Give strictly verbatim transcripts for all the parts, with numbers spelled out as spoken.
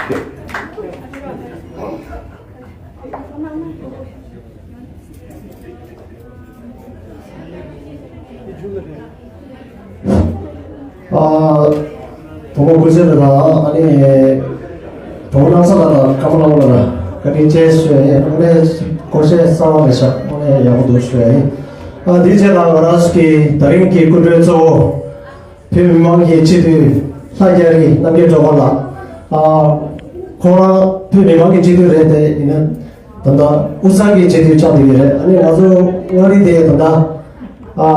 ཨ། བུ་མོ་སྐུ་ཞབས་ལགས་དང་ཨ་ནི་བུ་མོ་སྣང་ས་ལགས་དང་ཀརྨ་ལགས་ལ་བཀའ་དྲིན་ཆེ་ཞུ་ཡ་ཡིན། དངོས་གནས་སྐོར་ཆ་གསར་པ་རེད་ཤག་དངོས་གནས་ཡག་པོ་འདུག་ཞུ་ཡ་ཡིན། ཨ། དེའི་རྗེས་ལ་ང་རང་ཚོ་གི་ད་རིང་གི་སྐུ་མགྲོན་གཙོ་བོ་བོད་མི་མང་གི་སྤྱི་འཐུས་ལྷ་རྒྱ་རི་རྣམ་རྒྱལ་སྒྲོལ་དཀར་ལགས། ཨ། ཁོང་རང་བོད་མི་མང་གི་སྤྱི་འཐུས་རེད་དེ་ཡིན་ན། ད་ལྟ་དབུས་གཙང་གི་སྤྱི་འཐུས་ཆགས་བསྡད་ཀྱི་རེད། ཨ་ནི་ང་ཚོ་མངའ་རིས་དེ་ད་ལྟ་ཨ་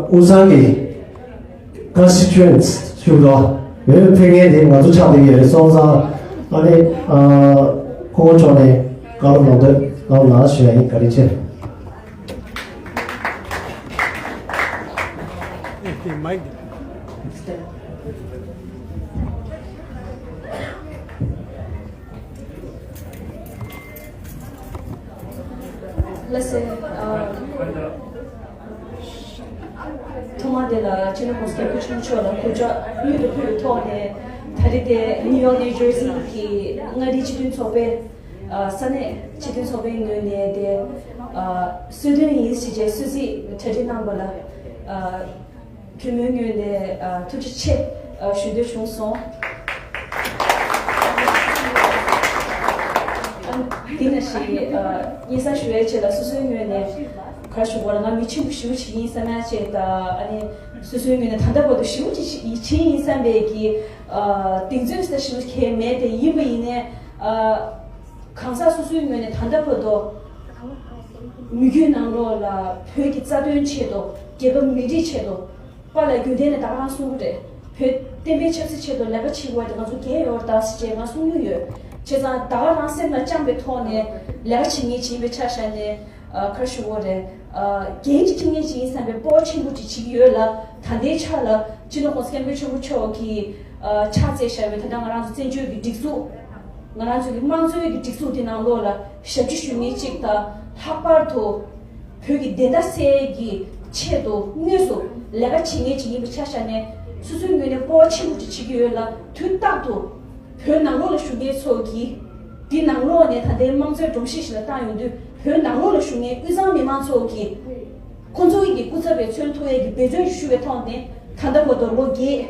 དབུས་གཙང་གི་ཀོན་སི་ཊི་ཊུ་ཨེན་སི་ཞུ་དགོས་བོད་ཕེབས་མཁན་དེ་ང་ཚོ་ཆགས་བསྡད་ཀྱི་རེད། སོང་ཙང་ཨ་ནི་ཨ་ཁོ་བོ་མཆོག་ནས་བཀའ་སློབ་གནང་འདོད་གནང་ན་ཞུ་ཡ་ཡིན། བཀའ་དྲིན་ཆེ། ལགས་སེ། ཨ། ཐོག་མ་དེ་ལ་སྤྱི་ནོར་༸གོང་ས་༸སྐྱབས་མགོན་ཆེན་པོ་མཆོག་ལ་གུས་ཕྱག་སྔོན་དུ་ཕུལ་བའི་ཐོག་ནས། ད་རེས་དེ་ནིའུ་ཡོག་ནིའུ་ཇར་སི་གི་མངའ་རིས་སྤྱི་མཐུན་ཚོགས་པའི། ཨ། ས་གནས་སྤྱི་མཐུན་ཚོགས་པའི་ངོས་ནས་དེ། ཨ། གསོལ་སྟོན་ཡིན་ཞེས་བྱས་གསོལ་ཚིགས་གྲ་སྒྲིག་གནང་བ་ལ། ཨ། གུས་མོའི་ངོས་ནས། ཨ། ཐུགས་རྗེ་ཆེ། ཨ། ཞུ་འདོད་བྱུང་སོང་། ཨ། དེ་ནང་བཞིན། ཨ། སྙན་སེང་ཞུ་ཡའི་ཆེད་ལ་སོ་སོའི་ངོས་ནས་ག་རེ་ཞུ་དགོས་རེད། ང་མི་ཆེན་པོ་ཞེ་པོ་ཅིག་ཡིན་བསམ་ཡ་ཆེད་དང་། ཨ་ནི་སོ་སོའི་ངོས་ནས་ད་ལྟ་བར་དུ་ཞེ་པོ་ཅིག་ཡིད་ཆེས་ཡིན་བསམ་པའི་གི། ཨ། གདེང་ཚོད་ཟེར་ཞེ་པོ་ཅིག་མེད་དེ། ཡིན་པ་ཡིན་ནའི། ཨ། གང་ཟག་སོ་སོའི་ངོས་ནས་ད་ལྟ་བར་དུ་མི་རྒྱུད་ནང་ལོགས་ལ་བོད་ཀྱི་རྩ་དོན་ཆེད་དུ། རྒྱལ་ཁབ་མི་རིགས་ཆེད་དུ། པཱ་ལགས་རྒྱུན་ལྡན་ནས་ད་ག་རང་གསུང་གི་རེད། བོད་བསྟན་པའི་ཆབ་སྲིད་ཆེད་དུ་ལས་ཀ་བྱེད་དགོས་པ་དེ་ང་ཚོ་འགན་ཡོད་རེད་ད་ཟེར་བྱས་ང་གསུང་མྱོང་ཡོད། བྱས་ཙང་ད་ག་རང་སེམས་ལ་བཅངས་པའི་ཐོག་ནས་ལས་ཀ་བྱེད་མཁན་ཅིག་ཡིན་པའི་ཆ་བཞག་ནས། ཨ། ག་རེ་ཞུ་དགོས་རེད། ཨ། འགན་ཅིག་འཁྱེར་མཁན་ཅིག་ཡིན་བསམ་པའི་སྤོབས་པ་ཆེན་པོ་ཅིག་བྱེད་ཀྱི་ཡོད་ལ། ད་ལྟའི་ཆ་ལ་སྤྱི་ནོར་༸གོང་ས་༸སྐྱབས་མགོན་ཆེན་པོ་མཆོག་གིས། ཨ། ཕྱག་བཙལ་བཞག་པའི་ད་ལྟ་ང་རང་ཚོ་བཙན་བྱོལ་གྱི་སྒྲིག་འཛུགས། ང་རང་ཚོའི་གི་དམངས་གཙོའི་གི་སྒྲིག་འཛུགས་འདི་ནང་ལོགས་ལ་ཞབས་ཕྱི་ཞུ་མཁན་གཅིག་དང་། ལྷག་པར་དུ་བོད་ཀྱི་བདེན་མཐའ་གསལ་གྱི་ཆེད་དུ་དངོས་སུ་ལས་ཀ་བྱེད་མཁན་ཅིག་ཡིན་པའི་ཆ་བཞག་ནས། སོ་སོའི་ངོས་ནས་སྤོབས་པ་ཆེན་པོ་ཅིག་བྱེད་ཀྱི་ཡོད་ལ། དུས་རྟག་ཏུ་བོད་ནང་ལོགས་ལ་བཞུགས་མཁན་ཚོ་གིས། འདི་ནང་ལོགས་ནས་ད་ལྟའི་དམངས་གཙོའི་སྒྲོམ་གཞི་ཞིག་ལ་བཏང་ཡོང་དུས། བོད་ནང་ལོགས་ལ་བཞུགས་མཁན་དབུས་གཙང་མི་མང་ཚོ་གིས་ཁོང་ཚོ་གི་སྐུ་ཚབ་པའི་མཚོན་ཐུབ་ཡས་ཀྱི་འབད་བརྩོན་ཞུ་བའི་ཐོག་ནས། ད་ལྟ་བར་དུ་ལོ་བརྒྱད་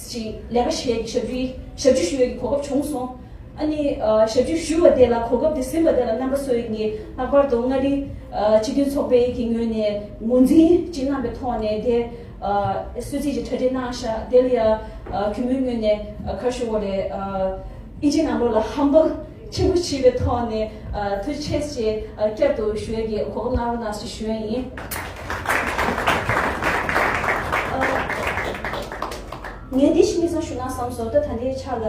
ཅིག་ལས་ཀ་བྱེད་ཡས་ཀྱི་ཞབས་ཕྱི། ཞབས་ཕྱི་ཞུ་ཡས་ཀྱི་གོ་སྐབས་བྱུང་སོང་། ཨ་ནི། ཨ། ཞབས་ཕྱི་ཞུ་བ་དེ་ལ། གོ་སྐབས་དེ་ཟིན་པ་དེ་ལ་རྣམ་པ་ཚོ་ཡིས། ལྷག་པར་དུ་མངའ་རིས། ཨ། སྤྱི་མཐུན་ཚོགས་པའི་གི་ངོས་ནས་ངོས་འཛིན་ཅིག་གནང་བའི་ཐོག་ནས་དེ། ཨ། གསོལ་ཚིགས་ཀྱི་གྲ་སྒྲིག་གནང་ཤག་དེ་ལ་ཡ། ཨ། གུས་མོའི་ངོས་ནས། ཨ། ག་རེ་ཞུ་དགོས་རེད། ཨ། ཨིན་ཇི་ནང་ལོགས་ལ་ཧམ་པ་ཆེན་པོ་བྱེད་པའི་ཐོག་ནས། ཨ། ཐུགས་རྗེ་ཆེ་ཞེས། ཨ། བསྐྱར་དུ་ཞུ་ཡས་ཀྱི་གོ་སྐབས་གནང་རོགས་གནང་ཞེས་ཞུ་ཡས་ཡིན། ཨ། ངས་འདི་ཞིག་སྙན་སེང་ཞུ་ན་བསམ་སོང་། ད་ད་ལྟའི་ཆ་ལ་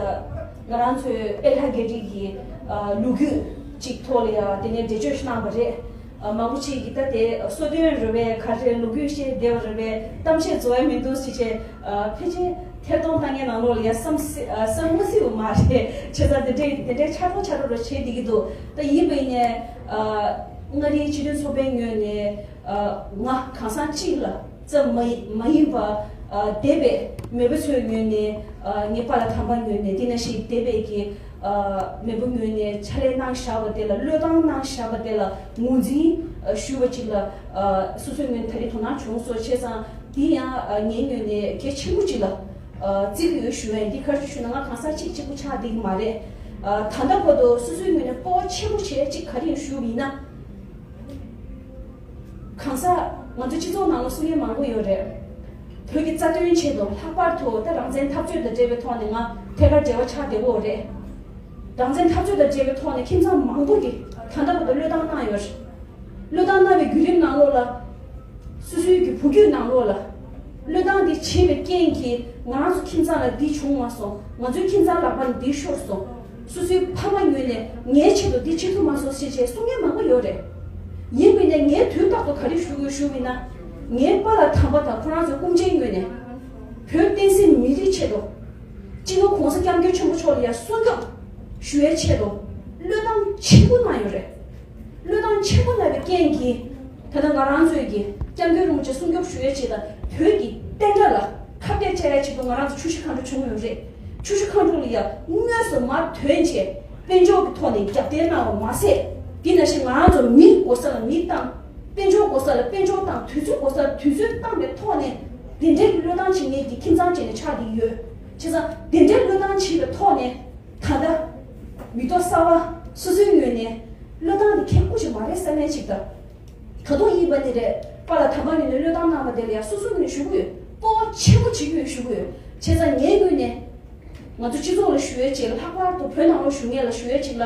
ང་རང་ཚོའི་དཔལ་ལྷ་རྒྱ་རི་གི། ཨ། ལོ་རྒྱུས་ཅིག་ཐོག་ལ་ཡ་དེ་ནས་འགྲེལ་བརྗོད་ཞིག་གནང་བ་རེད། ཨ། མང་པོ་ཅིག་གིས་ད་དེ་གསོལ་སྟོན་རེད་པས། ག་རེ་ལོ་རྒྱུས་བཤད་བསྡད་པ་རེད་པས། གཏམ་བཤད་རྫོགས་ཡ་མི་འདུག་ཟེར་བྱས། ཨ། ཕལ་ཆེར་ཐད་གཏོང་བཏང་མཁན་ནང་ལོགས་ལ་ཡ་བསམ་སྲིད། ཨ། བསམ་མ་སྲིད་པ་མ་རེད། བྱས་ཙང་དེ་འདྲའི་དེ་འདྲའི་ཆགས་སྡང་ཆགས་སྡང་རུ་བྱེད་བསྡད་ཀྱི་འདུག་ད་ཡིན་པ་ཡིན་ནའི། ཨ། མངའ་རིས་སྤྱི་མཐུན་ཚོགས་པའི་ངོས་ནས། ཨ། ང་གང་ཟག་གཅིག་ལ་ཙམ་མ་ཡིན། མ་ཡིན་པ། ཨ། འདས་པའི་མེས་པོ་ཚོའི་ངོས་ནས། ཨ། ངའི་པཱ་ལགས་དམ་པ་ངོས་ནས། དེ་ནང་བཞིན་འདས་པའི་གི། ཨ། མེས་པོ་ངོས་ནས་ཕྱག་ལས་གནང་བཞག་པ་དེ་ལ། བློས་བཏང་གནང་བཞག་པ་དེ་ལ་ངོས་འཛིན། ཨ། ཞུ་བ་ཅིག་ལ། ཨ། སོ་སོའི་ངོས་ནས་ད་རེས་དོ་སྣང་བྱུང་སོང་། བྱས་ཙང་འདི་ཡང་། ཨ། ངའི་ངོས་ནས་གལ་ཆེན་པོ་ཅིག་ལ། ཨ། བརྩི་གི་ཡོད་ཞུ་བ་ཡིན། འདི་ག་རེ་ཞུ་ན་ང་གང་ཟག་གཅིག་གཅིག་པུ་ཆགས་བསྡད་ཀྱི་མ་རེད། ཨ། ད་ལྟ་བར་དུ་སོ་སོའི་ངོས་ནས་སྤོབས་པ་ཆེན་པོ་བྱས་གཅིག་ག་རེ་ཡིན་ཞུ་བ་ཡིན་ན། གང་ཟག་ང་ཚོ་སྤྱི་ཚོགས་ནང་ལ་གསུང་མཁན་མང་པོ་ཡོད་རེད། བོད་ཀྱི་རྩ་དོན་ཆེད་དུ། ལྷག་པར་དུ་ད་རང་བཙན་འཐབ་རྩོད་དང་འབྲེལ་བའི་ཐོག་ནས་ང་ཐད་ཀར་འབྲེལ་བ་ཆགས་བསྡད་ཡོད་རེད། རང་བཙན་འཐབ་རྩོད་དང་འབྲེལ་བའི་ཐོག་ནས་ཁྱིམ་ཚང་མང་པོ་གིས་ད་ལྟ་བར་དུ་བློས་བཏང་གནང་ཡོད་རེད། བློས་བཏང་གནང་བའི་བརྒྱུད་རིམ་ནང་ལོགས་ལ། སོ་སོའི་གི་བུ་རྒྱུད་ནང་ལོགས་ལ་བློས་བཏང་འདི་བྱས་པའི་རྐྱེན་གྱིས་ང་རང་ཚོ་ཁྱིམ་ཚང་ལ་འདི་བྱུང་མ་སོང་། ང་ཚོའི་ཁྱིམ་ཚང་ལག་པ་ནས་འདི་ཤོར་སོང་། སོ་སོའི་ཕ་མ་ངོས་ནས་ངའི་ཆེད་དུ་འདི་བྱེད་ཐུབ་མ་སོང་ཞེས་བྱས་གསུང་མཁན་མང་པོ་ཡོད་རེད། ཡིན་པས་ན་ངས་དུས་རྟག་ཏུ་ག་རེ་ཞུ་དགོས་ཞུ་བ་ཡིན་ན། ངའི་པཱ་ལགས་དམ་པ་དང་ཁོ་རང་ཚོའི་སྐུ་མཆེད་ངོས་ནས་བོད་བསྟན་སྲིད་མི་རིགས་ཆེད་དུ། སྤྱི་ནོར་གོང་ས་སྐྱབས་མགོན་ཆེན་པོ་མཆོག་ལ་ཡང་སྲུང་སྐྱོབ་ཞུ་བའི་ཆེད་དུ་བློས་བཏང་ཆེན་པོ་གནང་ཡོད་རེད། བློས་བཏང་ཆེན་པོ་གནང་བའི་རྐྱེན་གྱིས། ད་ལྟ་ང་རང་ཚོས་ཀྱི་སྐྱབས་མགོན་རིན་པོ་ཆེ་སྲུང་སྐྱོབ་ཞུ་ཡའི་ཆེད་དང་། བོད་ཀྱི་བསྟན་དགྲ་ལ་ཁ་གཏད་བཅག་ཡའི་ཆེད་དུ་ང་རང་ཚོ་ཆུ་བཞི་སྒང་དྲུག་བྱུང་ཡོད་རེད། ཆུ་བཞི་མཁའ་འགྲོ་ལ་ཡང་དངོས་སུ་མར་ཐོན་བྱས་དཔལ་འབྱོར་གྱི་ཐོག་ནས་རྒྱབ་རྟེན་གནང་བ་མ་ཟད། དེ་ནང་བཞིན་ང་རང་ཚོ་མི་དགོས་ས་ལ་མི་བཏང་། དཔལ་འབྱོར་དགོས་ས་ལ་དཔལ་འབྱོར་བཏང་། དུས་ཚོད་དགོས་ས་ལ་དུས་ཚོད་བཏང་བའི་ཐོག་ནས་དེ་འདྲའི་བློས་བཏང་བྱེད་མཁན་གྱི་ཁྱིམ་ཚང་ཅིག་ནས་ཆགས་བསྡད་ཡོད། བྱས་ཙང་དེ་འདྲའི་བློས་བཏང་བྱས་པའི་ཐོག་ནས་ད་ལྟ་མི་ཐོག་གསར་པ་སོ་སོའི་ངོས་ནས་བློས་བཏང་འདི་ཁེ་པོ་ཞིག་མ་རེད་བསམ་མཁན་ཞིག་དང་། ད་དུང་ཡིན་པ་ནི་རེད། པཱ་ལགས་དམ་པ་ངོས་ནས་བློས་བཏང་གནང་བ་དེ་ལ་ཡང་སོ་སོའི་ངོས་ནས་ཞུ་གི་ཡོད། སྤོབས་པ་ཆེན་པོ་བྱེད་ཀྱི་ཡོད་ཞུ་གི་ཡོད། བྱས་ཙང་ངའི་ངོས་ནས་ང་ཚོ་སྤྱི་ཚོགས་ལ་ཞུ་ཡས་ཅིག་ལྷག་པར་དུ་བོད་ནང་ལ་བཞུགས་མཁན་ལ་ཞུ་ཡས་ཅིག་ལ།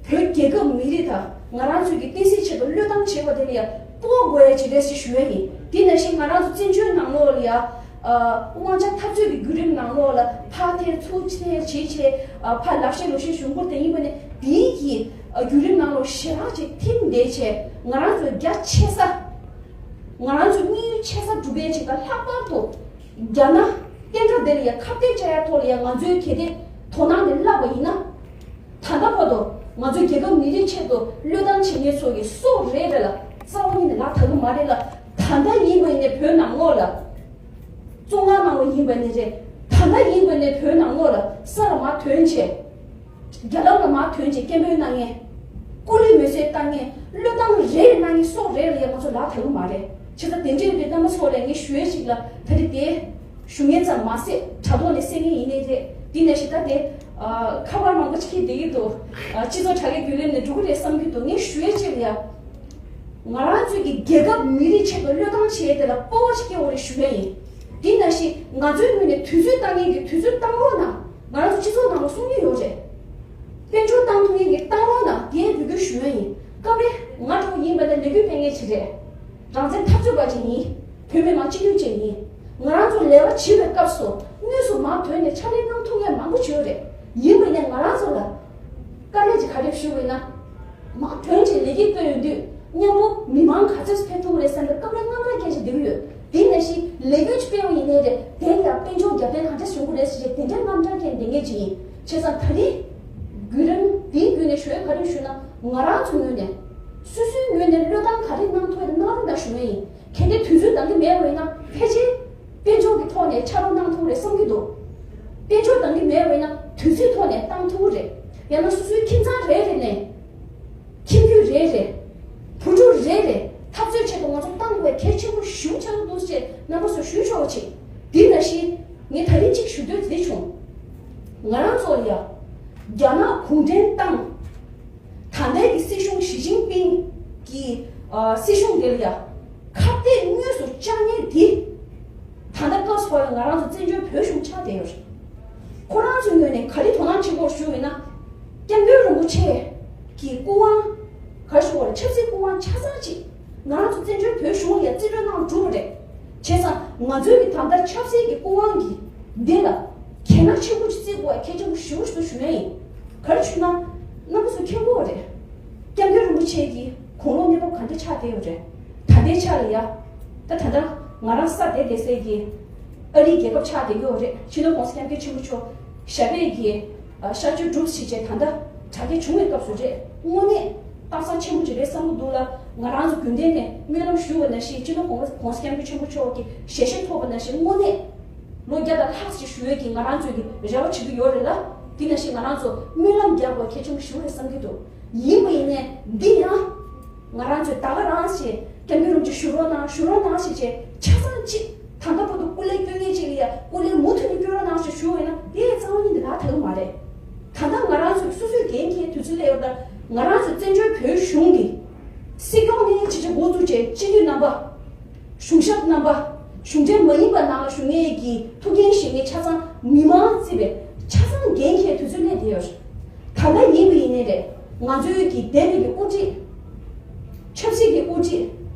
བོད་རྒྱལ་ཁབ་མི་རིགས་དང་ང་རང་ཚོའི་གི་བསྟན་སྲིད་ཆེད་དུ་བློས་བཏང་བྱས་པ་དེ་ལ་ཡང་སྤོབས་པ་དགོས་ཡས་ཅིག་རེད་ཟེར་ཞུ་ཡས་ཡིན། དེ་ནང་བཞིན་ང་རང་ཚོ་བཙན་བྱོལ་ནང་ལོགས་ལ་ཡང་། ཨ། དབང་ཆ་འཐབ་རྩོད་ཀྱི་བརྒྱུད་རིམ་ནང་ལོགས་ལ་ཕར་ཐེ་ཚུར་ཐེ་བྱས་བྱས། ཨ། ཕར་ལབ་བཤད་ལོག་བཤད་བྱུང་ཁུལ་དེ་ཡིན་པ་ནི་དེའི་གི། ཨ། བརྒྱུད་རིམ་ནང་ལོགས་ཞེ་དྲག་ཅིག་ཐིམ་བསྡད་བྱས་ང་རང་ཚོའི་རྒྱ་ཆེ་ས། ང་རང་ཚོའི་དམིགས་ཡུལ་ཆེ་ས་སྒྲུབ་པའི་ཆེད་དུ་ལྷག་པར་དུ་རྒྱ་ནག་བསྟན་དགྲ་དེ་ལ་ཡང་ཁ་གཏད་བཅག་ཡ་ཐོག་ལ་ཡང་ང་ཚོའི་གལ་ཏེ་དོ་སྣང་དེ་བརླག་པ་ཡིན་ན། ད་ལྟ་བར་དུ་ང་ཚོའི་རྒྱལ་ཁབ་མི་རིགས་ཆེད་དུ་བློས་བཏང་བྱེད་མཁན་ཚོ་གི་སྲོག་རེ་རེ་ལ་རྩ་བ་ཉིད་ནས་ལག་ཐག་གི་མ་རེད་ལ། ད་ལྟ་ཡིན་པ་ཡིན་ནའི་བོད་ནང་ལོགས་ལ། བཙོན་ཁང་ནང་ལ་ཡིན་པ་ནི་རེད། ད་ལྟ་ཡིན་པ་ནི་བོད་ནང་ལོགས་ལ་ས་ལ་མར་ཐོན་བྱས། རྒྱ་ལམ་ལ་མར་ཐོན་བྱས་སྐད་འབོད་གནང་མཁན། སྐུ་ལུས་མེ་སྲེག་བཏང་མཁན། བློས་བཏང་རེ་རེ་གནང་མཁན་སྲོག་རེ་རེ་ལ་ཡང་ང་ཚོ་ལག་ཐག་གི་མ་རེད། བྱས་ཙང་དེ་འདྲའི་རེད། རྣམ་པ་ཚོ་ལ་ངས་ཞུ་ཡས་ཅིག་ལ་ད་རེས་དེ། ཞུ་མཁན་ཙམ་མ་ཟད་དྲ་ཐོག་ནས་གསན་མཁན་ཡིན་ནའི་རེད། དེ་ནང་བཞིན་ད་དེ། ཨ། ཁ་པར་མང་པོ་ཅིག་ཁྱེར་བསྡད་ཀྱི་འདུག་ཨ། སྤྱི་ཚོགས་དྲ་རྒྱའི་བརྒྱུད་ལམ་ནས་འགྲོ་གི་རེད་བསམ་གྱི་འདུག་ངས་ཞུ་ཡས་ཅིག་ལ་ཡ། ང་རང་ཚོའི་གི་རྒྱལ་ཁབ་མི་རིགས་ཆེད་དུ་བློས་བཏང་བྱས་དེ་ལ་སྤོབས་པ་ཞིག་སྐྱེ་དགོས་རེད་ཞུ་ཡས་ཡིན། དེ་ནང་བཞིན་ང་ཚོའི་ངོས་ནས་དུས་ཚོད་བཏང་མཁན་གྱི་དུས་ཚོད་བཏང་རོགས་གནང་། ང་རང་ཚོ་སྤྱི་ཚོགས་ནང་ལ་གསུང་གི་ཡོད་རེད། དཔལ་འབྱོར་བཏང་ཐུབ་མཁན་གྱི་བཏང་རོགས་གནང་དེ་འབོད་སྐུལ་ཞུ་ཡས་ཡིན། སྐབས་རེ་ང་འདྲ་བོ་ཡིན་པ་ལ་ལས་འགུལ་སྤེལ་མཁན་ཅིག་རེད། རང་བཙན་འཐབ་རྩོད་པ་ཅིག་ཡིན། བོད་མི་མང་སྤྱི་འཐུས་ཅིག་ཡིན། ང་རང་ཚོ་ལས་ཀ་བྱེད་པའི་སྐབས་སུ་དངོས་སུ་མར་ཐོན་ནས་ཕྱག་ལས་གནང་ཐུབ་མཁན་མང་པོ་ཅིག་ཡོད་རེད། ཡིན་པ་ཡིན་ནའི་ང་རང་ཚོ་ལ་དཀའ་ལས་ཅིག་ག་རེ་ཞུ་དགོས་ན། མར་ཐོན་བྱས་ལས་འགུལ་སྤེལ་ཡོང་དུས་མཉམ་པོ་མི་མང་ག་ཚོད་ཕེབས་ཐུབ་ཀྱི་རེད་བསམ་པའི་སྐབས་རེ་དངངས་སྐྲག་སྐྱེ་བཞིན་བསྡད་ཀྱི་ཡོད། དེ་ནང་བཞིན་ལས་འགུལ་སྤེལ་བ་ཡིན་ནའི་རེད། དེ་ལ་དཔལ་འབྱོར་རྒྱབ་རྟེན་ག་འདྲ་བྱུང་གི་རེད་ཟེར་བྱས་དེ་འདྲའི་དངངས་སྐྲག་སྐྱེ་བསྡད་མཁན་ཅིག་ཡིན། བྱས་ཙང་ད་རེས་བརྒྱུད་རིམ་འདིའི་བརྒྱུད་ནས་ཞུ་ཡས་ག་རེ་ཞུ་ན། ང་རང་ཚོ་ངོས་ནས་སོ་སོའི་ངོས་ནས་བློས་བཏང་ག་རེ་གནང་ཐུབ་ཡོད་ན་གནང་རོགས་གནང་ཞུ་ཡས་ཡིན། གལ་ཏེ་དུས་ཚོད་འདང་གི་མེད་པ་ཡིན་ན་ཕལ་ཆེར་དཔལ་འབྱོར་གྱི་ཐོག་ནས་ཕྱག་རོགས་གནང་ཐུབ་རེད་བསམ་གྱི་འདུག་དཔལ་འབྱོར་འདང་གི་མེད་པ་ཡིན་ན་དུས་ཚོད་ཐོག་ནས་བཏང་ཐུབ་ཀྱི་རེད། ཡང་ན་སོ་སོའི་ཁྱིམ་ཚང་རེ་རེ་ནས། ཁྱིམ་རྒྱུད་རེ་རེ། བུ་ཕྲུག་རེ་རེ་འཐབ་རྩོད་ཆེད་དུ་ང་ཚོ་བཏང་དགོས་གལ་ཆེན་པོ་ཞེ་པོ་ཆགས་ཀྱི་འདུག་ཅེས་རྣམ་པ་ཚོར་ཞུ་ཆོག་པ་བྱེད། དེ་ནང་བཞིན་ངས་ད་རིང་གཅིག་ཞུ་འདོད་འདི་བྱུང་། ང་རང་ཚོ་ལ་ཡ། རྒྱ་ནག་གུང་ཁྲན་ཏང་། ད་ལྟའི་གི་སྲིད་གཞུང་ཞི་ཅིན་ཕིང་གི་ཨ་སྲིད་གཞུང་འདི་ལ་ཡ། ཁ་གཏད་དངོས་སུ་བཅག་མཁན་འདི། ད་ལྟ་སྐབས་སུ་བབས་པའི་ང་རང་ཚོ་བཙན་བྱོལ་བོད་གཞུང་ཆགས་བསྡད་ཡོད་རེད། ཁོ་རང་ཚོའི་ངོས་ནས་ག་རེ་དོ་སྣང་བྱེད་དགོས་ཞུ་ཡིན་ན། སྐྱབས་མགོན་རིན་པོ་ཆེ་གི་སྐུ་དབང་། ག་རེ་ཞུ་དགོས་རེད། ཆབ་སྲིད་སྐུ་དབང་ཆ་ཚང་ཅིག་ང་རང་ཚོ་བཙན་བྱོལ་བོད་གཞུང་ལ་རྩིས་སྤྲོད་གནང་གྲུབ་པ་རེད། བྱས་ཙང་ང་ཚོའི་གི་ད་ལྟ་ཆབ་སྲིད་ཀྱི་སྐུ་དབང་གི་འདི་ལ་གལ་གནད་ཆེན་པོ་ཅིག་བརྩི་དགོས་པ་གལ་ཆེན་པོ་ཞེ་པོ་ཞིག་འདུག་ཞུ་ཡ་ཡིན། ག་རེ་ཞུ་ན། རྣམ་པ་ཚོ་མཁྱེན་གྱི་ཡོད་རེད། སྐྱབས་མགོན་རིན་པོ་ཆེ་གི་དགུང་ལོ་གནས་བབ་ག་འདྲ་ཆགས་བསྡད་ཡོད་རེད། ད་ལྟའི་ཆ་ལ་ཡ། ད་ད་ལྟ་ང་རང་ས་དེ་བསྡད་སའི་གི་ཨ་རིའི་རྒྱལ་ཁབ་ཆགས་བསྡད་ཡོད་རེད། སྤྱི་ནོར་༸གོང་ས་༸སྐྱབས་མགོན་ཆེན་པོ་མཆོག་ཞབས་པད་ཀྱི་ཨ་གཤགས་བཅོས་གྲུབ་ཕྱིན་བྱས་ད་ལྟ་དྲག་སྐྱེད་བྱུང་བའི་སྐབས་སུ་རེད། དངོས་གནས་སྟག་ཚང་ཆེན་པོ་ཅིག་རེད་བསམ་གྱི་འདུག་ལ། ང་རང་ཚོ་རྒྱུན་ལྡན་ནས་སྨོན་ལམ་ཞུ་བ་ནང་བཞིན་སྤྱི་ནོར་༸གོང་༸གོང་ས་༸སྐྱབས་མགོན་ཆེན་པོ་མཆོག་གི་ཞལ་བཞེས་ཐོབ་པ་ནང་བཞིན་དངོས་གནས་ལོ་བརྒྱ་དང་ལྷག་ཅིག་བཞུགས་ཡས་ཀྱི་ང་རང་ཚོས་ཀྱི་རེ་བ་བྱེད་ཀྱི་ཡོད་རེད་ལ། དེ་ནང་བཞིན་ང་རང་ཚོ་སྨོན་ལམ་རྒྱག་དགོས་གལ་ཆེན་པོ་ཞིག་རེད་བསམ་གྱི་འདུག་ཡིན་པ་ཡིན་ནའི་འདི་ཡང་ང་རང་ཚོས་ད་ག་རང་ཞིག་སྐྱབས་མགོན་རིན་པོ་ཆེ་བཞུགས་རོགས་གནང་། བཞུགས་རོགས་གནང་ཞེས་བྱས་ཆ་ཚང་གཅིག་ད་ལྟ་བར་དུ་སྐུ་ལས་སྐྱོན་མཁན་གཅིག་ལ་ཡ་སྐུ་ལས་མུ་མཐུད་ནས་སྐྱོན་རོགས་གནང་ཞེས་ཞུ་བས་ན་དེ་རྩ་བ་ཉིད་ནས་ལག་ཐག་མ་རེད། ད་ལྟ་ང་རང་ཚོས་སོ་སོའི་འགན་འཁྱེར་དུས་ཚོད་སླེབས་ཡོད་ད། ང་རང་ཚོས་བཙན་བྱོལ་བོད་གཞུང་གི་སྲིད་སྐྱོང་ནས་ཇི་ཆེ་འགོ་འཛུགས་བྱས་སྤྱི་འཐུས་རྣམ་པ། གཞུང་ཞབས་རྣམ་པ། གཞུང་འབྲེལ་མ་ཡིན་པ་ནང་ལ་བཞུགས་མཁན་གྱི་ཐུགས་འགན་བཞེས་མཁན་ཆ་ཚང་མི་མང་བརྩིས་པའི་ཆ་ཚང་འགན་འཁྱེར་དུས་ཚོད་སླེབས་བསྡད་ཡོད། ད་ལྟ་ཡིན་པ་ཡིན་ནའི་རེད། ང་ཚོའི་གི་འདས་པའི་གི་དབུ་ཁྲིད། ཆབ་སྲིད་ཀྱི་དབུ་ཁྲིད།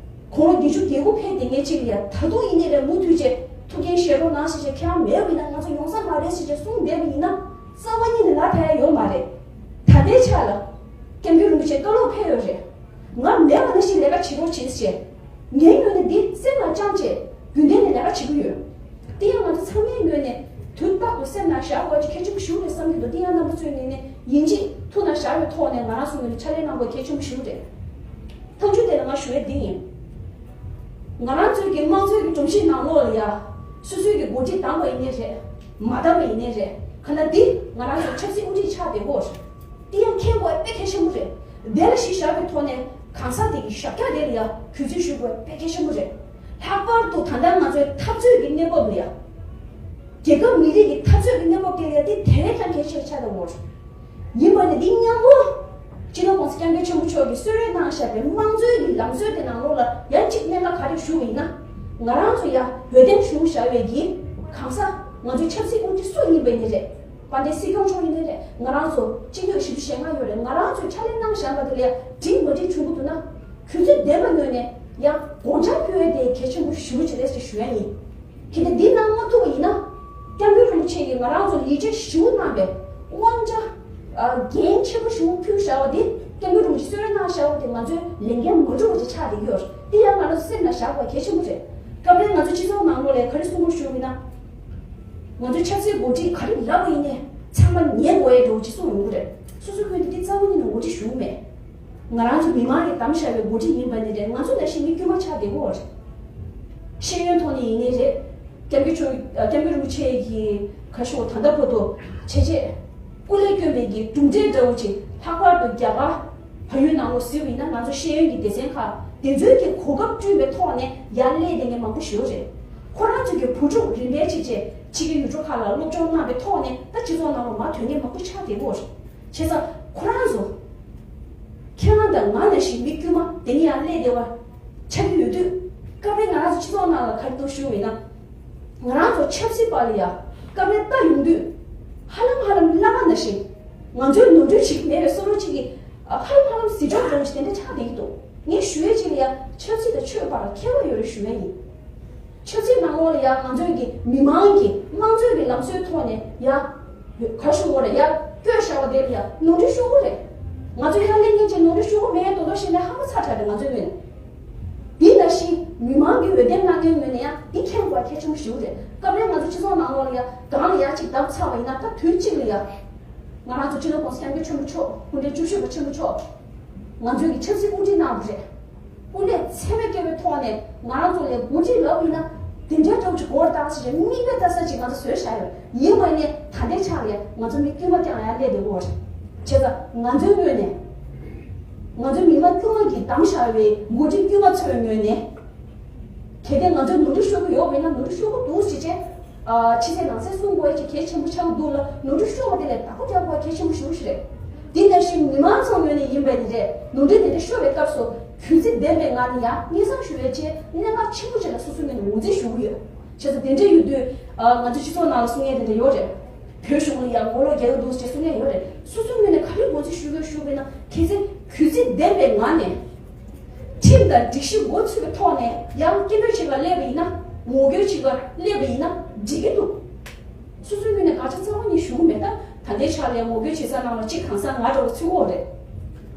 དགུང་ལོ་བརྒྱད་ཅུ་གྱ་དགུ་ཕེབས་བསྡད་མཁན་ཅིག་ལ་ཡ་ད་དུང་ཡིན་ནའི་རེད། མུ་མཐུད་བྱས་ཐུགས་འགན་བཞེས་རོགས་གནང་ཞེས་བྱས། ཁྱེད་རང་མེད་པ་ཡིན་ན་ང་ཚོ་ཡོང་ས་མ་རེད་ཞེས་བྱས་གསུངས་བསྡད་པ་ཡིན་ན་རྩ་བ་ཉིད་ནས་ལག་ཐག་ཡ་ཡོད་མ་རེད། ད་ལྟའི་ཆ་ལ་སྐྱབས་མགོན་རིན་པོ་ཆེ་བཀའ་སློབ་ཕེབས་ཡོད་རེད། ང་མེད་པ་ནང་བཞིན་ལས་ཀ་བྱེད་རོགས་བྱེད་ཅེས། ངའི་ངོས་ནས་འདི་སེམས་ལ་བཅངས་བྱས་རྒྱུན་ལྡན་ནས་ལས་ཀ་བྱེད་ཀྱི་ཡོད། དེ་ཡང་ང་ཚོ་ཚང་མའི་ངོས་ནས་དུས་རྟག་ཏུ་སེམས་ནང་བཞག་དགོས་ཀྱི་གལ་ཆེན་པོ་ཞིག་རེད་བསམ་གྱི་འདུག་དེ་ཡང་རྣམ་པ་ཚོའི་ངོས་ནས་ཡིན་གཅིག་ཐུགས་ནང་བཞག་པའི་ཐོག་ནས་ང་རང་ཚོའི་ངོས་ནས་ཕྱག་ལས་གནང་དགོས་གལ་ཆེན་པོ་ཞིག་རེད། མཐའ་མཇུག་དེ་ལ་ང་ཞུ་ཡས་འདི་ཡིན། ང་རང་ཚོའི་གི་དམངས་གཙོའི་གི་སྒྲོམ་གཞི་ནང་ལོགས་ལ་ཡ། སོ་སོའི་གི་འགོ་ཁྲིད་བདམས་པ་ཡིན་ནའི་རེད། མ་བཏང་བ་ཡིན་ནའི་རེད། ག་ན་འདི་ང་རང་ཚོ་ཆབ་སྲིད་དབུ་ཁྲིད་ཆགས་བསྡད་ཡོད་རེད། འདི་ཡང་མཁྱེན་དགོས་དཔེ་གལ་ཆེན་པོ་རེད། དེ་ལ་གཞི་བཞག་པའི་ཐོག་ནས་གང་ཟག་དེ་གི་ཞབས་བཀྱག་དེ་ལ་ཡང་གུས་བརྩི་ཞུ་དགོས་དཔེ་གལ་ཆེན་པོ་རེད། ལྷག་པར་དུ་ད་ལྟ་ང་ཚོའི་འཐབ་རྩོད་ཀྱི་གནས་བབ་ལ་ཡང་། རྒྱལ་ཁབ་མི་རིགས་ཀྱི་འཐབ་རྩོད་ཀྱི་གནས་བབ་དེ་ལ་ཡང་འདི་དེ་བས་ཀྱང་གལ་ཆེ་ཆགས་བསྡད་ཡོད་རེད། ཡིན་པ་ནི་འདི་མཉམ་པོ་སྤྱི་ནོར་༸གོང་ས་༸སྐྱབས་མགོན་ཆེན་པོ་མཆོག་གིས་གསོལ་རས་གནང་བཞག་པའི་དམངས་གཙོའི་གི་ལམ་སྲོལ་དེ་ནང་ལོགས་ལ་ཡང་གཅིག་གནད་འགག་ག་རེ་ཞུགས་པ་ཡིན་ན། ང་རང་ཚོ་ཡང་འོས་འདེམས་ཞུ་བཞག་པའི་གི་གང་ཟག་ང་ཚོའི་ཆབ་སྲིད་དབུ་ཁྲིད་སུ་ཡིན་པ་ཡིན་ནའི་རེད། དཔལ་ལྡན་སྲིད་སྐྱོང་མཆོག་ཡིན་ནའི་རེད། ང་རང་ཚོ་སྤྱི་འཐུས་བཞི་བཅུ་ཞེ་ལྔ་ཡོད་རེད། ང་རང་ཚོས་ཕྱག་ལས་གནང་བཞག་པ་དེ་ལ་ཡང་འགྲིག་མ་འགྲིག་བྱུང་གི་འདུག་ན། གུས་བརྩི་ལྡན་པའི་ངོས་ནས་ཡང་དགོངས་འཆར་ཕུལ་བ་དེ་གལ་ཆེན་པོ་ཞེ་པོ་ཅིག་རེད་ཅེས་ཞུ་ཡ་ཡིན། གལ་ཏེ་འདི་གནང་མ་ཐུབ་པ་ཡིན་ན། སྐྱབས་མགོན་རིན་པོ་ཆེ་གིས་ང་རང་ཚོ་ལ་ཡིད་ཆེས་ཞེ་པོ་གནང་བའི་དབང་ཆ། ཨ། འགན་ཆེན་པོ་ཞེ་པོ་ཕུལ་བཞག་པ་དེ། སྐྱབས་མགོན་རིན་པོ་ཆེས་གསོལ་རས་གནང་བཞག་པ་དེ་ང་ཚོས་ལས་འགན་མ་འགྲུབ་པ་ཅིག་ཆགས་བསྡད་ཀྱི་ཡོད་རེད། དེ་ཡང་ང་རང་ཚོ་སེམས་ལ་བཞག་དགོས་གལ་ཆེན་པོ་རེད། སྐབས་རེ་ང་ཚོ་སྤྱི་ཚོགས་ནང་ལོགས་ལ་ག་རེ་གསུང་གི་ཡོད་ཞུ་བ་ཡིན་ན། ང་ཚོའི་ཆབ་སྲིད་འགོ་ཁྲིད་ག་རེ་ལབ་པ་ཡིན་ནའི་ཚང་མ་ཉན་དགོས་ཡ་འདྲ་བོ་ཅིག་གསུངས་ཡོང་གི་རེད། སོ་སོ་ཁྱོན་ནས་འདི་རྩ་བ་ཉིད་ནས་ངོ་སྤྲོད་ཞུ་གི་མེད། ང་རང་ཚོ་མི་མང་གིས་བདམས་བཞག་པའི་འགོ་ཁྲིད་ཡིན་པ་ནི་རེད། ང་ཚོ་ནང་བཞིན་མི་དཀྱུས་མ་ཆགས་བསྡད་ཡོད་རེད། ཤེས་ཡོན་ཐོག་ནས་ཡིན་ནའི་རེད། སྐྱབས་མགོན་མཆོག་སྐྱབས་མགོན་རིན་པོ་ཆེ་གིས་ག་ཞུ་ད་ལྟ་བར་དུ་བྱས་རྗེས་སྐུ་ལས་བསྐྱོན་པའི་གི་གྲུབ་འབྲས་འདྲ་བོ་ཅིག་ལྷག་པར་དུ་རྒྱ་གར་བལ་ཡུལ་ནང་ལོགས་གཟིགས་པ་ཡིན་ན། ང་ཚོ་ཤེས་ཡོན་གྱི་སྡེ་ཚན་ཁག་དེ་ཚོའི་གི་གོ་སྐབས་བསྐྲུན་པའི་ཐོག་ནས་ཡར་སླེབས་བསྡད་མཁན་མང་པོ་ཞིག་ཡོད་རེད། ཁོ་རང་ཚོ་གི་བུ་ཕྲུག་རིམ་པས་བྱས་རྗེས་ཕྱི་རྒྱལ་ཡུལ་གྲུ་ཁག་ལ་སློབ་སྦྱོང་གནང་བའི་ཐོག་ནས་ད་སྤྱི་ཚོགས་ནང་ལ་མར་ཐོན་མཁན་མང་པོ་ཆགས་བསྡད་ཡོད་རེད། བྱས་ཙང་ཁོ་རང་ཚོ། ཁྱེད་རང་དང་ང་ནང་བཞིན་མི་དཀྱུས་མ་དེ་ནས་ཡར་སླེབས་བསྡད་པ་ཆགས་ཀྱི་ཡོད་དུས། སྐབས་རེ་ང་རང་ཚོ་སྤྱི་ཚོགས་ནང་ལ་ག་རེ་འདུག་ཞུ་བ་ཡིན་ན། ང་རང་ཚོ་ཆབ་སྲིད་པ་ལ་ཡ་སྐབས་རེ་ལྟ་ཡོང་དུས། ཧ་ལམ་ཧ་ལམ་བླ་མ་ནང་བཞིན་ང་ཚོའི་ནོར་འཁྲུལ་ཞིག་མེད་པའི་བཟོ་འདྲ་ཅིག་གིས། ཧ་ལམ་ཧ་ལམ་ཟིན་བྲིས་འདྲ་བོ་ཞིག་དེ་འདྲ་ཆགས་བསྡད་ཀྱི་འདུག་ངས་ཞུ་ཡས་ཅིག་ལ་ཡ་ཆབ་སྲིད་དང་ཆོས་བར་ཁྱད་པར་ཡོད་རེད་ཞུ་ཡས་ཡིན། ཆབ་སྲིད་ནང་ལོགས་ལ་ཡང་ང་ཚོའི་གི་མི་མང་གི་དམངས་གཙོའི་གི་ལམ་སྲོལ་ཐོག་ནས་ཡ། ག་ཞུ་དགོས་རེད། ཡ་བསྐྱོད་བཞག་པ་དེ་ལ་ཡ་ནོར་འཁྲུལ་ཤོར་གི་རེད། ང་ཚོ་ཡར་སླེབས་མཁན་ཅིག་ནོར་འཁྲུལ་ཤོར་གི་མེད་དོ་དོ་བྱས་ནས་ཧ་མ་ཚ་དྲགས་རེད་ང་ཚོའི་ངོས་ནས། དེ་ནང་བཞིན་མི་མང་གི་འོས་འདེམས་གནང་མཁན་ངོས་ནས་ཡང་འདི་མཁྱེན་དགོས་གལ་ཆེན་པོ་ཞིག་རེད། སྐབས་རེ་ང་ཚོ་སྤྱི་ཚོགས་ནང་ལོགས་ལ་ཡ་སྒང་ལ་ཡ་ཅིག་བརྡབ་ཚ་བ་ཡིན་ན། ད་དུས་གཅིག་ལ་ཡ་ང་རང་ཚོ་སྤྱི་ནོར་༸གོང་ས་༸སྐྱབས་མགོན་ཆེན་པོ་མཆོག་སྐུ་ཕྲེང་བཅུ་བཞི་པ་ཆེན་པོ་མཆོག་ང་ཚོའི་གི་ཆབ་སྲིད་དབུ་ཁྲིད་གནང་བ་རེད། དབུ་ནས་ཚད་མེད་བསྐྱོན་པའི་ཐོག་ནས་ང་རང་ཚོ་ལ་འགོ་ཁྲིད་ལབ་ཡིན་ན། དེ་འདྲའི་གྲོགས་ཀྱི་སྐོར་བཏང་ཟེར་བྱས་མིག་དཔེ་ལྟ་ས་ཅིག་ང་ཚོ་བཟོས་བཞག་ཡོད། ཡིན་པ་ནི་ད་ལྟའི་ཆ་ལ་ང་ཚོ་མི་དཀྱུས་མ་རྐྱང་ཡང་སླེབས་བསྡད་ཡོད་རེད། བྱས་ཙང་ང་ཚོའི་ངོས་ནས། ང་ཚོ་མི་མང་དཀྱུས་མ་གིས་བདམས་བཞག་པའི་འགོ་ཁྲིད་དཀྱུས་མ་ཚོའི་ངོས་ནས། གལ་ཏེ་ང་ཚོས་ནོར་འཁྲུལ་ཤོར་གྱི་ཡོད་པ་ཡིན་ན། ནོར་འཁྲུལ་ཤོར་གྱི་འདུག་ཟེར་བྱས། ཨ། ཕྱི་གསལ་ནང་གསལ་གསུང་དགོས་ཡ་ཅིག་གལ་ཆེན་པོ་ཆགས་ཀྱི་འདུག་ལ། ནོར་འཁྲུལ་ཤོར་བ་དེ་ལ་བདག་པོ་རྒྱག་དགོས་ཡ་གལ་ཆེན་པོ་ཞེ་པོ་ཞིག་རེད། དེ་ནང་བཞིན་མི་མང་ཚོའི་ངོས་ནས་ཡིན་པ་ཡིན་ནའི་རེད། ནོར་འཁྲུལ་དེ་འདྲ་ཤོར་བའི་སྐབས་སུ་གུས་བརྩི་ལྡན་པའི་ངང་ནས་ཡང་སྙན་སེང་ཞུ་བའི་ཆེད་གནད་འགག་ཆེན་པོ་ཅིག་ལ་སོ་སོའི་ངོས་ནས་ངོས་འཛིན་ཞུ་གི་ཡོད། བྱས་ཙང་དེ་འདྲ་ཡོད་དུས། ཨ། ང་ཚོ་སྤྱི་ཚོགས་ནང་ལ་གསུང་ཡས་དེ་འདྲ་ཡོད་རེད། བོད་གཞུང་ལ་ཡང་ངོ་ལོག་རྒྱག་གི་འདུག་ཅེས་གསུང་ཡས་ཡོད་རེད། སོ་སོའི་ངོས་ནས་ག་རེ་ངོས་འཛིན་ཞུ་དགོས་ཞུ་དགོས་ན། གལ་སྲིད་གུས་བརྩི་ལྡན་པའི་ངང་ནས་ཁྲིམས་དང་སྒྲིག་གཞི་འགོ་ཚུགས་པའི་ཐོག་ནས་ཡང་སྐད་འབོད་བྱེད་པར་སླེབས་པ་ཡིན་ན། ངོ་རྒོལ་བྱེད་པར་སླེབས་པ་ཡིན་ན་འགྲིག་གི་འདུག་སོ་སོའི་ངོས་ནས་དགག་བྱ་རྩ་བ་ཉིད་ཞུ་གི་མེད། ད་ད་ལྟའི་ཆ་ལ་ངོ་རྒོལ་བྱེད་ས་ནང་ལ་གཅིག་གང་ཟག་ང་འདྲ་བོ་ཚུད་ཡོད་རེད།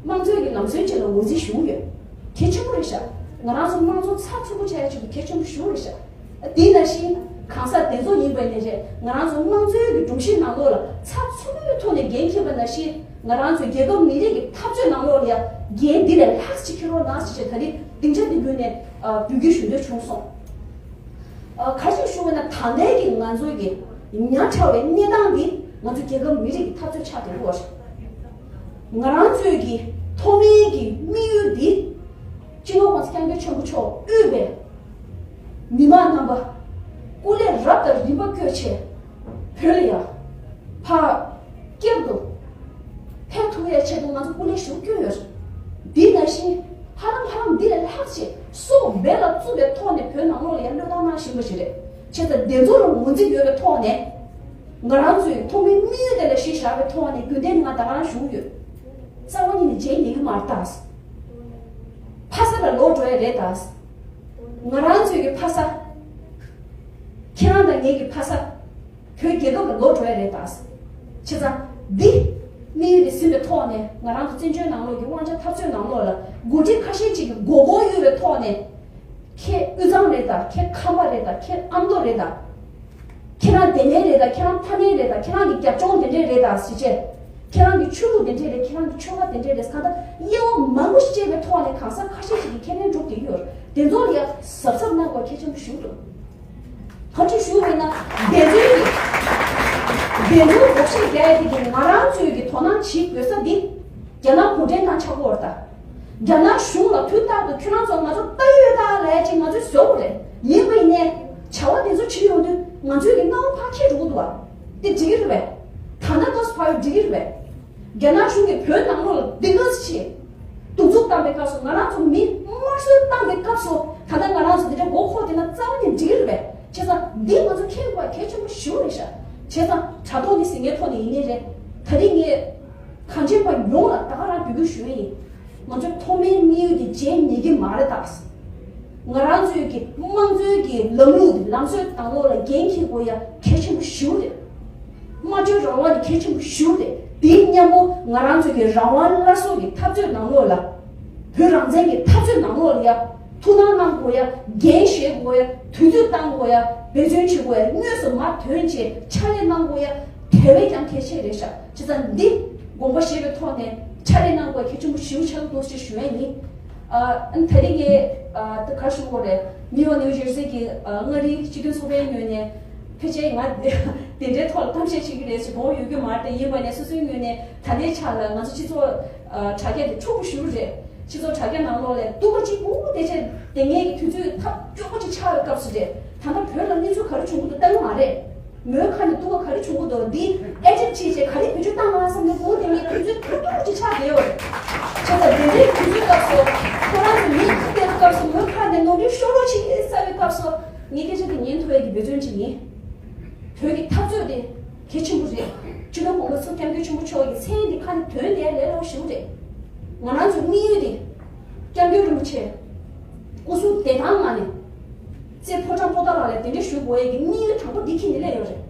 དམངས་གཙོའི་གི་ལམ་སྲོལ་ཅིག་ལ་ངོས་འཛིན་ཞུ་གི་ཡོད། གལ་ཆེན་པོ་རེད་ཤག་ང་རང་ཚོ་དམངས་གཙོ་ཚགས་ཚུད་པོ་བྱ་ཡ་ཅིག་གི་གལ་ཆེན་པོ་ཞེ་པོ་རེད་ཤག་དེ་ནང་བཞིན་གང་ཟག་དེ་ཚོ་ཡིན་པ་ཡིན་ནའི་རེད། ང་རང་ཚོ་དམངས་གཙོའི་གི་སྒྲོམ་གཞི་ནང་ལོགས་ལ་ཚགས་ཚུད་པོའི་ཐོག་ནས་འགན་འཁྱེར་བ་ནང་བཞིན། ང་རང་ཚོའི་རྒྱལ་ཁབ་མི་རིགས་ཀྱི་འཐབ་རྩོད་ནང་ལོགས་ལ་ཡང་འགན་འདི་ལས་ལྷག་ཅིག་འཁྱེར་རོགས་གནང་ཟེར་བྱས་ད་རེས་སྡིངས་ཆ་འདི་བརྒྱུད་ནས་འབོད་སྐུལ་ཞུ་འདོད་བྱུང་སོང་། ག་རེ་ཞིག་ཞུ་བ་ན། ད་ལྟའི་གི་ང་ཚོའི་གི་ཉག་ཕྲ་བའི་གནས་སྟངས་འདི་ང་ཚོ་རྒྱལ་ཁབ་མི་རིགས་ཀྱི་འཐབ་རྩོད་ཆགས་བསྡད་ཡོད་རེད། ང་རང་ཚོའི་གི་ཐོག་མའི་གི་དམིགས་ཡུལ་འདི། སྤྱི་ནོར་༸གོང་ས་༸སྐྱབས་མགོན་ཆེན་པོ་མཆོག་དབུས་པའི་མི་མང་རྣམ་པ་སྐུ་ལས་རབ་དང་རིམ་པ་བསྐྱོན་བྱས་བོད་ལ་ཡང་ཕར་བསྐྱར་དུ་ཕེབས་ཐུབ་ཡའི་ཆེད་དུ་ང་ཚོ་སྐུ་ལས་ཞུགས་བསྐྱོན་ཡོད། འདི་ནང་བཞིན་ཧ་ལམ་ཧ་ལམ་འདི་ལས་ལྷག་ཅིག་སྲོག་འབེན་ལ་བཙུགས་པའི་ཐོག་ནས་བོད་ནང་ལོགས་ལ་ཡང་བློས་བཏང་གནང་བཞིན་པ་ཞིག་རེད། བྱས་ཙང་དེ་ཚོ་ལ་ངོས་འཛིན་ཡོད་པའི་ཐོག་ནས་ང་རང་ཚོའི་ཐོག་མའི་དམིགས་ཡུལ་དེ་ལ་གཞི་བཞག་པའི་ཐོག་ནས་རྒྱུན་ལྡན་ང་ད་ག་རང་ཞུ་གི་ཡོད། རྩ་བ་ཉིད་ནས་བརྗེད་ཉན་གི་མ་རེད་ད། ཕ་ས་ལ་ལོག་འགྲོ་ཡ་རེད་ད། ང་རང་ཚོའི་གི་ཕ་ས། ཁྱེད་རང་དང་ངེད་ཀྱི་ཕ་ས། བོད་རྒྱལ་ཁབ་ལ་ལོག་འགྲོ་ཡ་རེད་ད། བྱས་ཙང་འདི་དམིགས་ཡུལ་དེ་ཟིན་པའི་ཐོག་ནས་ང་རང་ཚོ་བཙན་བྱོལ་ནང་ལོགས་ཀྱི་དབང་ཆ་འཐབ་རྩོད་ནང་ལོགས་ལ་འགོ་ཁྲིད་ཁ་ཤས་ཅིག་གི་མགོ་སྐོར་གཡོག་པའི་ཐོག་ནས། ཁྱེད་དབུས་གཙང་རེད་ད། ཁྱེད་ཁམས་པ་རེད་ད། ཁྱེད་ཨ་མདོ་རེད་ད། ཁྱེད་རང་དེ་ནས་རེད་ད། ཁྱེད་རང་ཕ་ནས་རེད་ད། ཁྱེད་རང་གི་རྒྱབ་ལྗོངས་དེ་འདྲས་རེད་ད་ཟེར་བྱས། ཁྱེད་རང་གི་ཆོས་ལུགས་དེ་འདྲས་རེད། ཁྱེད་རང་གི་ཆོལ་ཁ་དེ་འདྲས་རེད། གང་ལྟར་དབྱེ་བ་མང་པོ་ཞིག་ཕྱེ་བའི་ཐོག་ནས་གང་ཟག་ཁ་ཤས་ཤིག་གིས་ཁས་ལེན་སྒྲུབ་བསྡད་ཡོད། དེ་ཚོ་ལ་ཡང་གཟབ་གཟབ་གནང་དགོས་གལ་ཆེན་པོ་ཞིག་འདུག་ག་ཅི་ཞུ་བས་ན། འདི་ཚོའི་གི་ འདི་ཚོ་བགོ་བཤའ་རྒྱག་ཡ་དེ་གི་ང་རང་ཚོའི་གི་དོ་སྣང་བྱེད་དགོས་ས་འདི་རྒྱ་ནག་གུང་ཁྲན་ཏང་ཆགས་ཀྱི་ཡོད་རེད་ད། རྒྱ་ནག་གཞུང་ལ་དུས་རྟག་ཏུ་ཁྱོད་རང་ཚོ་ང་ཚོ་ལྟ་ཡོད་ད་ལབ་ཡ་ཅིག་ང་ཚོས་བཟོ་དགོས་རེད། ཡིན་པ་ཡིན་ནའི་བྱ་བ་དེ་ཚོ་བྱེད་ཡོང་དུས་ང་ཚོའི་གི་སྣང་བ་ཕར་འཁྱེར་འགྲོ་གི་འདུག་བ། དེ་འགྲིག་གི་རེད་པས། ད་ལྟ་ཏོག་ཙམ་ཕར་ཡོང་འགྲིག་གི་རེད་པས། རྒྱ་ནག་གཞུང་གིས་བོད་ནང་ལོགས་ལ་འདི་ག་ཚོད་བྱེད། གདུག་རྩུབ་བཏང་པའི་སྐབས་སུ་ང་རང་ཚོ་མི་དམར་གསོད་བཏང་པའི་སྐབས་སུ་ད་ལྟ་ང་རང་ཚོ་འདི་འདྲ་མགོ་འཁོར་བསྡད་ན་རྩ་བ་ནས་འགྲིག་གི་རེད་པས། བྱས་ཙང་འདི་ང་ཚོ་མཁྱེན་དགོས་པ་གལ་ཆེན་པོ་ཞེ་པོ་རེད་ཤག་བྱས་ཙང་དྲ་ཐོག་ནས་ཟེར་མཁན་ཐོག་ནས་ཡིན་ནའི་རེད། ད་རིང་ངས་གངས་ཅན་པ་ཡོངས་ལ་ད་ག་རང་འབོད་སྐུལ་ཞུ་ཡ་ཡིན། ང་ཚོ་མཐོ་དམན་དམིགས་ཡུལ་འདི་བརྗེད་ཉན་གྱི་མ་རེད་ད། ང་རང་ཚོའི་གི་དམངས་གཙོའི་གི་ལམ་ལུགས་འདི་ལམ་སྲོལ་དང་ལོག་ལ་འགན་འཁྱེར་དགོས་ཡ་གལ་ཆེན་པོ་ཞེ་པོ་རེད། སྨྲ་བརྗོད་རང་དབང་དེ་གལ་ཆེན་པོ་ཞེ་པོ་རེད། དེའི་མཉམ་པོ་ང་རང་ཚོ་གི་རང་དབང་སླར་གསོ་གི་འཐབ་རྩོད་ནང་ལོགས་ལ། བོད་རང་བཙན་གྱི་འཐབ་རྩོད་ནང་ལོགས་ལ་ཡ། ཐུགས་སྣང་གནང་དགོས་ཡ། འགན་བཞེས་དགོས་ཡ། དུས་ཚོད་བཏང་དགོས་ཡ། འབད་བརྩོན་བྱེད་དགོས་ཡ། དངོས་སུ་མར་ཐོན་བྱས་ཕྱག་ལས་གནང་དགོས་ཡ། དེ་བས་ཀྱང་གལ་ཆེ་རེད་ཤག་བྱས་ཙང་འདི་དགོངས་པ་བཞེས་པའི་ཐོག་ནས་ཕྱག་ལས་གནང་དགོས་ཡ་གལ་ཆེན་པོ་ཞེ་པོ་ཆགས་ཀྱི་འདུག་ཅེས་ཞུ་ཡ་ཡིན། ཨ་ད་རེས་ངས་ཨ་ད་ག་རེ་ཞུ་དགོས་རེད། ནིའུ་ཡོག་ནིའུ་ཇར་སི་གི་ཨ་མངའ་རིས་སྤྱི་མཐུན་ཚོགས་པའི་ངོས་ནས་ཕལ་ཆེར་ང་དེ་འདྲའི་ཐོག་ལ་གཏམ་བཤད་བྱེད་ཀྱི་རེད་ཅེས་དགོངས་ཡོད་ཀྱི་མ་རེད། ཡིན་པ་ནས་སོ་སོའི་ངོས་ནས་ད་ལྟའི་ཆ་ལ་ང་ཚོ་སྤྱི་ཚོགས་ཨ་དྲ་རྒྱ་དེ་འཁྱུག་པོ་ཞེ་པོ་རེད། སྤྱི་ཚོགས་དྲ་རྒྱ་ནང་ལོགས་ལ་སྡུག་པ་གཅིག་པུ་དེ་ཆེ་དེ་ངེད་ཀྱི་དུས་ཚོད་ཐབས་སྐྱོ་པོ་ཅིག་ཆགས་པའི་སྐབས་སུ་རེད། ད་ལྟ་བོད་ལ་གནས་ཚུལ་ག་རེ་བྱུང་གི་འདུག་ལྟ་གི་མ་རེད། མོའི་ཁ་ནས་སྡུག་པ་ག་རེ་བྱུང་གི་འདུག་འདི་ཨེ་ཌིཊ་བྱས་བྱས་ག་རེ་བེད་སྤྱོད་བཏང་ང་བསམ་ནས་སྒུག་དེ་ངེད་ཀྱི་དུས་ཚོད་ཐབས་སྐྱོ་པོ་ཅིག་ཆགས་བསྡད་ཡོད་རེད། བྱས་ཙང་དེ་འདྲའི་དུས་ཚོད་སྐབས་སུ་ཁོ་རང་ཚོ་མི་གཅིག་བསྡད་པའི་སྐབས་སུ་མོའི་ཁ་ནས་ནོར་འཁྲུལ་ཤོར་རོགས་བྱེད་ཟེར་བའི་སྐབས་སུ་ངས་སྐད་ཆ་དེ་ཉན་ཐུབ་ཡ་གི་འབད་བརྩོན་བྱེད་ཀྱི་ཡིན། བོད་ཀྱི་འཐབ་རྩོད་དེ་གལ་ཆེན་པོ་རེད། སྤྱི་ནོར་༸གོང་ས་༸སྐྱབས་མགོན་ཆེན་པོ་མཆོག་གི་མཚན་འདི་ཁ་ནས་ཐོན་བསྡད་ལས་སླ་པོ་ཞེ་པོ་རེད། ང་རང་ཚོའི་དམིགས་ཡུལ་དེ་སྐྱབས་མགོན་རིན་པོ་ཆེ་སྐུ་གཟུགས་བདེ་ཐང་ངང་ནས་རྩེ་ཕོ་བྲང་པོ་ཏཱ་ལ་ལ་གདན་འདྲེན་ཞུ་དགོས་ཡས་ཀྱི་དམིགས་ཡུལ་དང་པོ་འདི་འཁྱེར་ནས་སླེབས་ཡོད་རེད།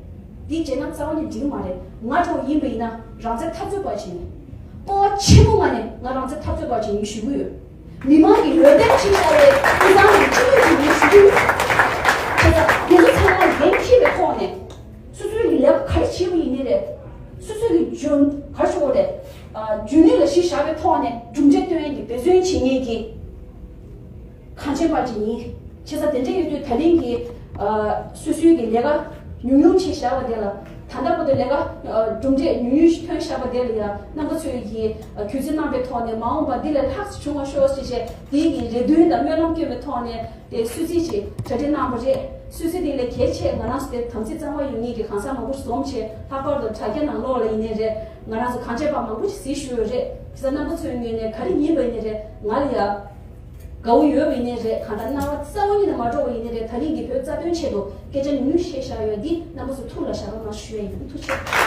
འདི་བརྗེད་ན་རྩ་བ་ནས་འགྲིག་གི་མ་རེད། ང་འདྲ་བོ་ཡིན་པ་ཡིན་ན་རང་བཙན་འཐབ་རྩོད་པ་ཞིག་ཡིན། སྤོབས་པ་ཆེན་པོ་ངང་ནས་ང་རང་བཙན་འཐབ་རྩོད་པ་ཞིག་ཡིན་ཞུ་གི་ཡོད། མི་མང་གི་འོས་འདེམས་བྱས་བཞག་པའི་སྐུ་ཚང་གི་སྤྱི་འཐུས་ཤིག་ཡིན་ཞུ་གི་ཡོད། བྱས་ཙང་དེ་ཚོ་ཚང་མ་འགན་འཁྱེར་བའི་ཐོག་ནས་སོ་སོའི་གི་ལས་ཀ་ག་རེ་བྱེད་པ་ཡིན་ནའི་རེད། སོ་སོའི་གི་འཇོན་ག་རེ་ཞུ་དགོས་རེད། ཨ་འཇོན་ནུས་ལ་གཞི་བཞག་པའི་ཐོག་ནས་གྲུབ་འབྲས་སྟོན་ཡས་ཀྱི་འབད་བརྩོན་བྱེད་མཁན་གྱི་གངས་ཅན་པ་ཅིག་ཡིན། བྱས་ཙང་དེ་འདྲ་ཡོད་དུས་ད་རིང་གི་ཨ་སོ་སོའི་གི་ལས་ཀ་ཉུང་ཉུང་བྱས་བཞག་པ་དེ་ལ་ད་ལྟ་བར་དུ་ལས་ཀ་ཨ་གྲུབ་འབྲས་ཉུང་ཉུང་ཞིག་ཐོན་བཞག་པ་དེ་ལ་ཡང་རྣམ་པ་ཚོས་ཀྱིས་ཨ་གུས་བརྩི་གནང་པའི་ཐོག་ནས་མ་འོངས་པ་འདི་ལས་ལྷག་ཙམ་བྱུང་བ་ཤོག་ཅེས་བྱས་དེའི་གི་རེ་འདུན་དང་སྨོན་ལམ་སྐྱོན་པའི་ཐོག་ནས་དེ་སུད་སི་ཞིག་གྲ་སྒྲིག་གནང་བ་རེད། སུད་སི་དེ་ལས་གལ་ཆེ་ང་རང་ཚོ་དེ་དམ་ཚིག་གཙང་མ་ཡོད་མཁན་གྱི་གང་ཟག་མང་པོ་ཞིག་འཛོམས་བྱས་ལྷག་པར་དུ་དྲ་རྒྱ་ནང་ལོགས་ལ་ཡིན་ནའི་རེད། ང་རང་ཚོ་གངས་ཅན་པ་མང་པོ་ཞིག་གཟིགས་བཞུགས་ཡོད་རེད། བྱས་ཙང་རྣམ་པ་ཚོའི་ངོས་ནས་ག་རེ་ཡིན་པ་ཡིན་ནའི་རེད། ང་ལ་ཡ་དགའ་བོ་ཡོད་པ་ཡིན་ནའི་རེད། གང་ལྟར་སྣང་བ་རྩ་བ་ཉིད་ནས་མ་འགྲོ་བ་ཡིན་ནའི་རེད། ད་རིང་གི་བོད་རྩ་དོན་ཆེད་དུ་སྐད་ཆ་ཉུང་ཉུང་བཤད་བཞག་ཡོད་འདི་རྣམ་པ་ཚོ་ཐུགས་ལ་བཞག་རོགས་གནང་ཞུ་ཡ་ཡིན། ཐུགས་རྗེ་ཆེ།